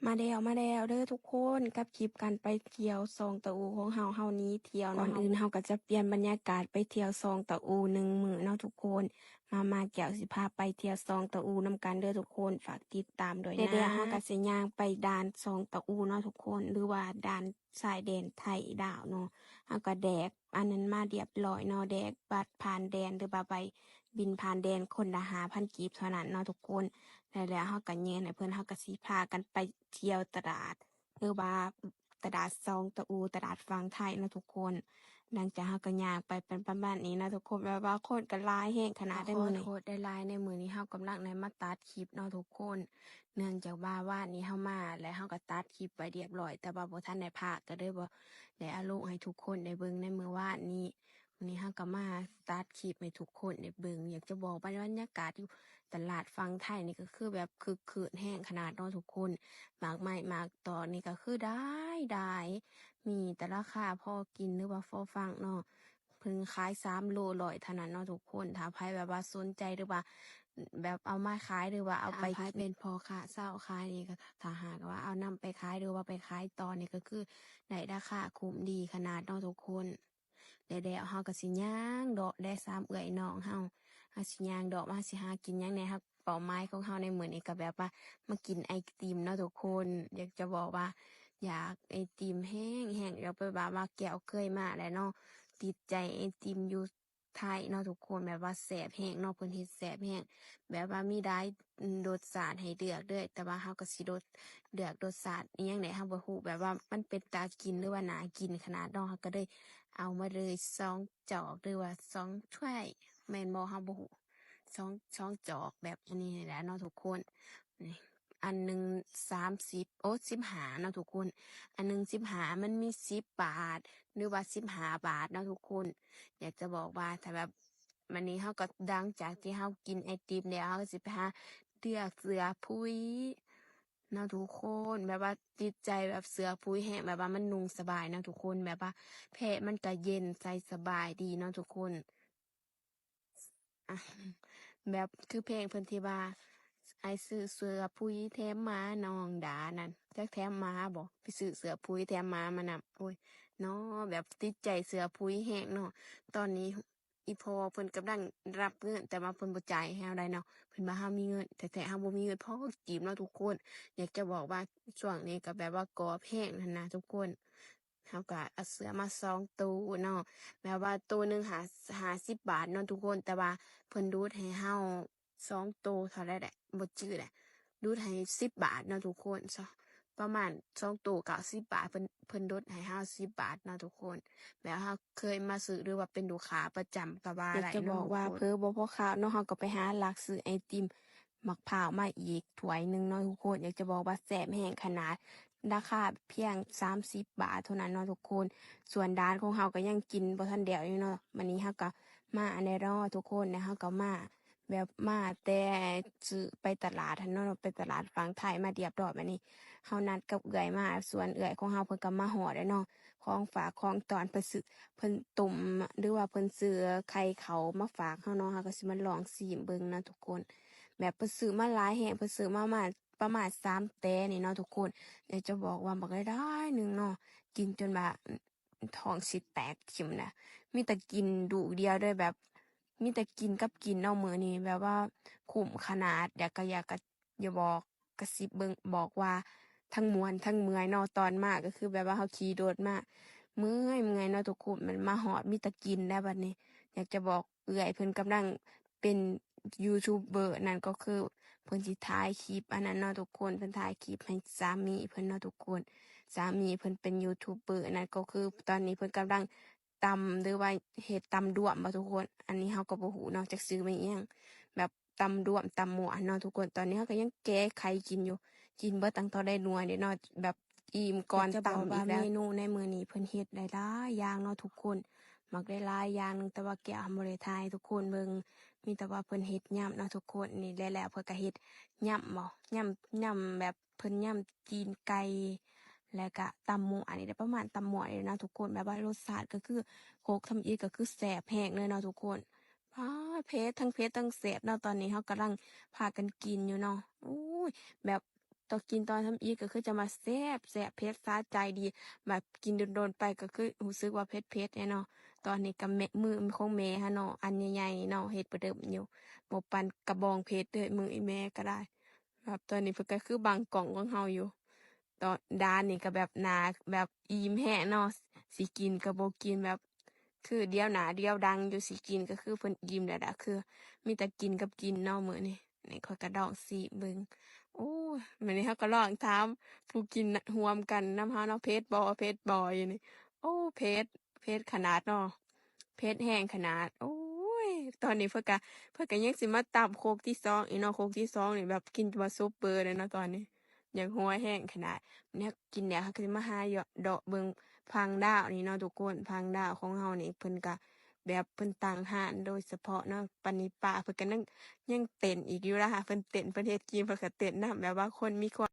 ມາແລ້ວ ມາແລ້ວເດີທຸກຄົນ ກັບຄລິບການໄປທ່ຽວຊ່ອງຕາອູຂອງເຮົາ. ເຮົາໜີທ່ຽວເນາະ ກ່ອນອື່ນເຮົາກໍຈະປ່ຽນບັນຍາກາດໄປທ່ຽວຊ່ອງຕາອູໜຶ່ງມື້ເນາະທຸກຄົນ. ມາ ມາ ແກ້ວຊິພາໄປທ່ຽວຊ່ອງຕາອູນຳກັນເດີທຸກຄົນ ຝາກຕິດຕາມດ້ວຍນະ. ແລ້ວເຮົາກໍຊິຍ່າງໄປດ່ານຊ່ອງຕາອູເນາະທຸກຄົນ ຫຼືວ່າດ່ານຊາຍແດນໄທລາວເນາະ. ເຮົາກໍແລກອັນນັ້ນມາລຽບລ້ອຍເນາະ ແລກບັດຜ່ານແດນ ຫຼືວ່າໃບບິນຜ່ານແດນຄົນລະຫ້າພັນກີບເທົ່ານັ້ນເນາະທຸກຄົນ. ແລ້ວ ແລ້ວເຮົາກໍຍື່ນໃຫ້ເພິ່ນ ເຮົາກໍຊິພາກັນໄປທ່ຽວຕະຫຼາດ ຫຼືວ່າຕະຫຼາດຊ່ອງຕາອູ ຕະຫຼາດຝັ່ງໄທເນາະທຸກຄົນ. ຫຼັງຈາກເຮົາກໍຍ່າງໄປເປັນປະມານນີ້ເນາະທຸກຄົນ ແບບວ່າຄົນກໍຫຼາຍແຮງຂະໜາດໃດມື້ນີ້. ໂຄດໄດ້ຫຼາຍໃນມື້ນີ້ ເຮົາກຳລັງໄດ້ມາຕັດຄລິບເນາະທຸກຄົນ ເນື່ອງຈາກວ່າວານນີ້ເຮົາມາ ແລ້ວເຮົາກໍຕັດຄລິບໄວ້ລຽບລ້ອຍ ແຕ່ວ່າບໍ່ທັນໄດ້ພາກ ກໍເລີຍບໍ່ໄດ້ເອົາລົງໃຫ້ທຸກຄົນໄດ້ເບິ່ງໃນມື້ວານນີ້. ມື້ນີ້ເຮົາກໍມາຕັດຄລິບໃຫ້ທຸກຄົນໄດ້ເບິ່ງ. ຢາກຈະບອກວ່າບັນຍາກາດຢູ່ຕະຫຼາດຝັ່ງໄທນີ້ກໍຄືແບບຄຶກຄື້ນແຮງຂະໜາດເນາະທຸກຄົນ ໝາກໄມ້ໝາກຕອກນີ້ກໍຄືຫຼາຍໆ ມີແຕ່ລາຄາພໍກິນ ຫຼືວ່າພໍຟັງເນາະ. ເພິ່ນຂາຍສາມໂລຮ້ອຍເທົ່ານັ້ນເນາະທຸກຄົນ. ຖ້າໃຜແບບວ່າສົນໃຈ ຫຼືວ່າແບບເອົາມາຂາຍ ຫຼືວ່າເອົາໄປ ຖ້າໃຜເປັນພໍ່ຄ້າຊາວຂາຍນີ້ ກໍຖ້າຫາກວ່າເອົານຳໄປຂາຍ ຫຼືວ່າໄປຂາຍຕໍ່ນີ້ ກໍຄືໄດ້ລາຄາຄຸ້ມດີຂະໜາດເນາະທຸກຄົນ. ແລ້ວ ແລ້ວເຮົາກໍຊິຍ່າງເລາະແຫຼະ ສາມເອື້ອຍນ້ອງເຮົາ ເຮົາຊິຍ່າງເລາະມາ ຊິຫາກິນຫຍັງແດ່. ເຮົາ ເປົ້າໝາຍຂອງເຮົາໃນມື້ນີ້ກໍແບບວ່າມາກິນໄອຕິມເນາະທຸກຄົນ. ຢາກຈະບອກວ່າຢາກໄອຕິມແຮງໆ ຢາກໄປ ແບບວ່າແກ້ວເຄີຍມາແລ້ວເນາະ ຕິດໃຈໄອຕິມຢູ່ໄທເນາະທຸກຄົນ ແບບວ່າແຊບແຮງເນາະ ເພິ່ນເຮັດແຊບແຮງ ແບບວ່າມີຫຼາຍ ອືມ ລົດຊາດໃຫ້ເລືອກເລີຍ ແຕ່ວ່າເຮົາກໍຊິລົດ ເລືອກລົດຊາດອີ່ຫຍັງແດ່ ເຮົາບໍ່ຮູ້ ແບບວ່າມັນເປັນຕາກິນ ຫຼືວ່າໜ້າກິນຂະໜາດເນາະ. ເຮົາກໍເລີຍເອົາມາເລີຍສອງຈອກ ຫຼືວ່າສອງຖ້ວຍ ແມ່ນບໍ່ ເຮົາບໍ່ຮູ້ ສອງ ສອງຈອກແບບອັນນີ້ນີ້ແຫຼະເນາະທຸກຄົນ. ນີ້ ອັນໜຶ່ງສາມສິບ ໂອ້ ສິບຫ້າເນາະທຸກຄົນ ອັນໜຶ່ງສິບຫ້າ ມັນມີສິບບາດ ຫຼືວ່າສິບຫ້າບາດເນາະທຸກຄົນ. ຢາກຈະບອກວ່າຖ້າແບບ ບັດນີ້ເຮົາກໍ ຫຼັງຈາກທີ່ເຮົາກິນໄອຕິມແລ້ວ ເຮົາກໍຊິໄປຫາເລືອກເສື້ອຜຸຍເນາະທຸກຄົນ ແບບວ່າຕິດໃຈແບບເສື້ອຜຸຍແຮງ ແບບວ່າມັນນຸ່ງສະບາຍເນາະທຸກຄົນ ແບບວ່າແພມັນກໍເຢັນໃສ່ສະບາຍດີເນາະທຸກຄົນ. ອ່ະ ແບບຄືເພງເພິ່ນທີ່ວ່າ ອ້າຍຊື້ເສື້ອຜຸຍແຖມມານ້ອງດານັ້ນ ຈັກແຖມໝາບໍ່ ໄປຊື້ເສື້ອຜຸຍແຖມໝາມານຳ. ໂອ້ຍ ເນາະ ແບບຕິດໃຈເສື້ອຜຸຍແຮງເນາະ. ຕອນນີ້ອີ່ພໍ່ເພິ່ນກຳລັງຮັບເງິນ ແຕ່ວ່າເພິ່ນບໍ່ຈ່າຍໃຫ້ເຮົາໄດ໋ເນາະ ເພິ່ນວ່າເຮົາມີເງິນ ແທ້ໆເຮົາບໍ່ມີເງິນພໍກີບເນາະທຸກຄົນ. ຢາກຈະບອກວ່າຊ່ວງນີ້ກໍແບບວ່າກອບແຮງຫັ້ນນະທຸກຄົນ. ເຮົາກໍເອົາເສື້ອມາສອງໂຕເນາະ ແບບວ່າໂຕໜຶ່ງຫ້າ ຫ້າສິບບາດເນາະທຸກຄົນ ແຕ່ວ່າເພິ່ນຫຼຸດໃຫ້ເຮົາສອງໂຕເທົ່າໃດແຫຼະ ບໍ່ຈື່ແຫຼະ ຫຼຸດໃຫ້ສິບບາດເນາະທຸກຄົນ. ປະມານສອງໂຕເກົ້າສິບບາດ ເພິ່ນ ເພິ່ນຫຼຸດໃຫ້ເຮົາສິບບາດເນາະທຸກຄົນ. ແບບເຮົາເຄີຍມາຊື້ ຫຼືວ່າເປັນລູກຄ້າປະຈຳກໍວ່າໄດ້ເນາະ. ຢາກຈະບອກວ່າເຜີບໍ່ພໍຄາວເນາະ ເຮົາກໍໄປຫາລັກຊື້ໄອຕິມ ໝາກພ້າວມາອີກຖ້ວຍໜຶ່ງເນາະທຸກຄົນ. ຢາກຈະບອກວ່າແຊບແຮງຂະໜາດ ລາຄາພຽງສາມສິບບາດເທົ່ານັ້ນເນາະທຸກຄົນ. ສ່ວນດານຂອງເຮົາກໍຍັງກິນບໍ່ທັນແລ້ວຢູ່ເນາະ. ບັດນີ້ເຮົາກໍມາອັນໃດເນາະທຸກຄົນ ແລ້ວເຮົາກໍມາ ແບບມາແຕ່ຊື້ໄປຕະຫຼາດຫັ້ນເນາະ ໄປຕະຫຼາດຝັ່ງໄທມາລຽບຮ້ອຍ. ບັດນີ້ເຮົານັດກັບເອື້ອຍມາ ສ່ວນເອື້ອຍຂອງເຮົາເພິ່ນກໍມາຮອດແລ້ວເນາະ. ຂອງຝາກຂອງຕ້ອນ ເພິ່ນຊື້ ເພິ່ນຕົ້ມ ຫຼືວ່າເພິ່ນຊື້ໄຂ່ເຂົ້າມາຝາກເຮົາເນາະ. ເຮົາກໍຊິມາລອງຊີມເບິ່ງເນາະທຸກຄົນ. ແບບເພິ່ນຊື້ມາຫຼາຍແຮງ ເພິ່ນຊື້ມາ ມາປະມານສາມແຕນີ້ເນາະທຸກຄົນ. ຢາກຈະບອກວ່າບັກຫຼາຍໆໜຶ່ງເນາະ ກິນຈົນວ່າ ອ- ທ້ອງຊິແຕກຖິ້ມນະ. ມີແຕ່ກິນລູກດຽວເລີຍ ແບບມີແຕ່ກິນກັບກິນເນາະມື້ນີ້ ແບບວ່າຄຸ້ມຂະໜາດ. ຢາກກະ ຢາກກະ ຢາກບອກ ກະຊິບເບິ່ງ ບອກວ່າທັງມ່ວນທັງເມື່ອຍເນາະ. ຕອນມາກໍຄືແບບວ່າເຮົາຂີ່ລົດມາ ເມື່ອຍ ເມື່ອຍເນາະທຸກຄົນ. ແມ່ນມາຮອດມີແຕ່ກິນແລ້ວບັດນີ້. ຢາກຈະບອກເອື້ອຍເພິ່ນກຳລັງ ເປັນຢູທູບເບີ ນັ້ນກໍຄືເພິ່ນຊິຖ່າຍຄລິບອັນນັ້ນເນາະທຸກຄົນ. ເພິ່ນຖ່າຍຄລິບໃຫ້ສາມີເພິ່ນເນາະທຸກຄົນ. ສາມີເພິ່ນເປັນຢູທູບເບີ ນັ້ນກໍຄືຕອນນີ້ເພິ່ນກຳລັງຕຳ ຫຼືວ່າເຮັດຕຳລວມບໍ່ທຸກຄົນ. ອັນນີ້ເຮົາກໍບໍ່ຮູ້ເນາະ ຈັກຊື່ມັນອີ່ຫຍັງ ແບບຕຳລວມ ຕຳໝວກເນາະທຸກຄົນ. ຕອນນີ້ເຮົາກໍຍັງແກະໄຂ່ກິນຢູ່ ກິນເບິດຕັ້ງເທົ່າໃດໜ່ວຍເດ້ເນາະ ແບບ ອີ່ມກ່ອນຕຳອີກແລ້ວ. ຢາກຈະບອກວ່າເມນູໃນມື້ນີ້ເພິ່ນເຮັດຫຼາຍໆຢ່າງເນາະທຸກຄົນ ມັກຫຼາຍໆຢ່າງໜຶ່ງ ແຕ່ວ່າແກ້ວຫັ້ນບໍ່ໄດ້ຖ່າຍໃຫ້ທຸກຄົນເບິ່ງ ມີແຕ່ວ່າເພິ່ນເຮັດຍຳເນາະທຸກຄົນ. ນີ້ແຫຼະ ແລ້ວເພິ່ນກໍເຮັດຍຳບໍ ຍຳ ຍຳແບບເພິ່ນຍຳຕີນໄກ່ ແລ້ວກະຕຳໝວກ ອັນນີ້ແຫຼະ ປະມານຕຳໝວກນີ້ເນາະທຸກຄົນ. ແບບວ່າລົດຊາດກໍຄືຄົກທຳອິດກໍຄືແຊບແຮງເລີຍເນາະທຸກຄົນ. ປາດ ເຜັດ ທັງເຜັດທັງແຊບເນາະ. ຕອນນີ້ເຮົາກຳລັງພາກັນກິນຢູ່ເນາະ. ໂອ້ຍ ແບບ ຕອນກິນຕອນທຳອິດກໍຄືຈະວ່າແຊບໆ ເຜັດສະໃຈດີ ແບບກິນດົນໆໄປກໍຄືຮູ້ສຶກວ່າເຜັດໆແດ່ເນາະ. ຕອນນີ້ກໍແມ່ ມືຂອງແມ່ຫັ້ນເນາະ ອັນໃຫຍ່ໆເນາະ ເຮັດປະເດີມຢູ່ ບໍ່ປານກະບອງເຜັດເລີຍ ມືອີ່ແມ່ກໍໄດ້. ແບບຕອນນີ້ເພິ່ນກໍຄືບັງກ້ອງຂອງເຮົາຢູ່ ຕອນດານນີ້ກໍແບບໜ້າແບບອີ່ມແຮງເນາະ ຊິກິນກໍບໍ່ກິນ ແບບຄືດຽວໜ້າດຽວດັງຢູ່ ຊິກິນກໍຄືເພິ່ນອີ່ມແລ້ວລະ ຄືມີແຕ່ກິນກັບກິນເນາະມື້ນີ້. ນີ້ຂ້ອຍກໍລອງຊີມເບິ່ງ ໂອ້ຍ ມື້ນີ້ເຮົາກໍລອງຖາມຜູ້ກິນຮ່ວມກັນນຳເຮົາເນາະ ເຜັດບໍ່ ເຜັດບໍ່ ຢູ່ນີ້ ໂອ້ ເຜັດ ເຜັດຂະໜາດເນາະ ເຜັດແຮງຂະໜາດ. ໂອ້ຍ ຕອນນີ້ເພິ່ນກະ ເພິ່ນກະຍັງຊິມາຕຳໂຄກທີສອງອີກເນາະ ໂຄກທີສອງນີ້ແບບກິນບໍ່ຊຸບເບີເລີຍເນາະຕອນນີ້ ຢາກຫົວແຮງຂະໜາດ. ແນວກິນແລ້ວເຮົາກະຊິມາຫາເຍາະເດາະເບິ່ງຜັງດາວນີ້ເນາະທຸກຄົນ ຜັງດາວຂອງເຮົານີ້ ເພິ່ນກະແບບເພິ່ນຕັ້ງຮ້ານໂດຍສະເພາະເນາະ. ປານນີ້ປ້າເພິ່ນກະຍັງ ຍັງເຕັ້ນອີກຢູ່ລະ ເພິ່ນເຕັ້ນ ເພິ່ນເຮັດກິນ ເພິ່ນກະເຕັ້ນນຳ ແບບວ່າຄົນມີຄວາມ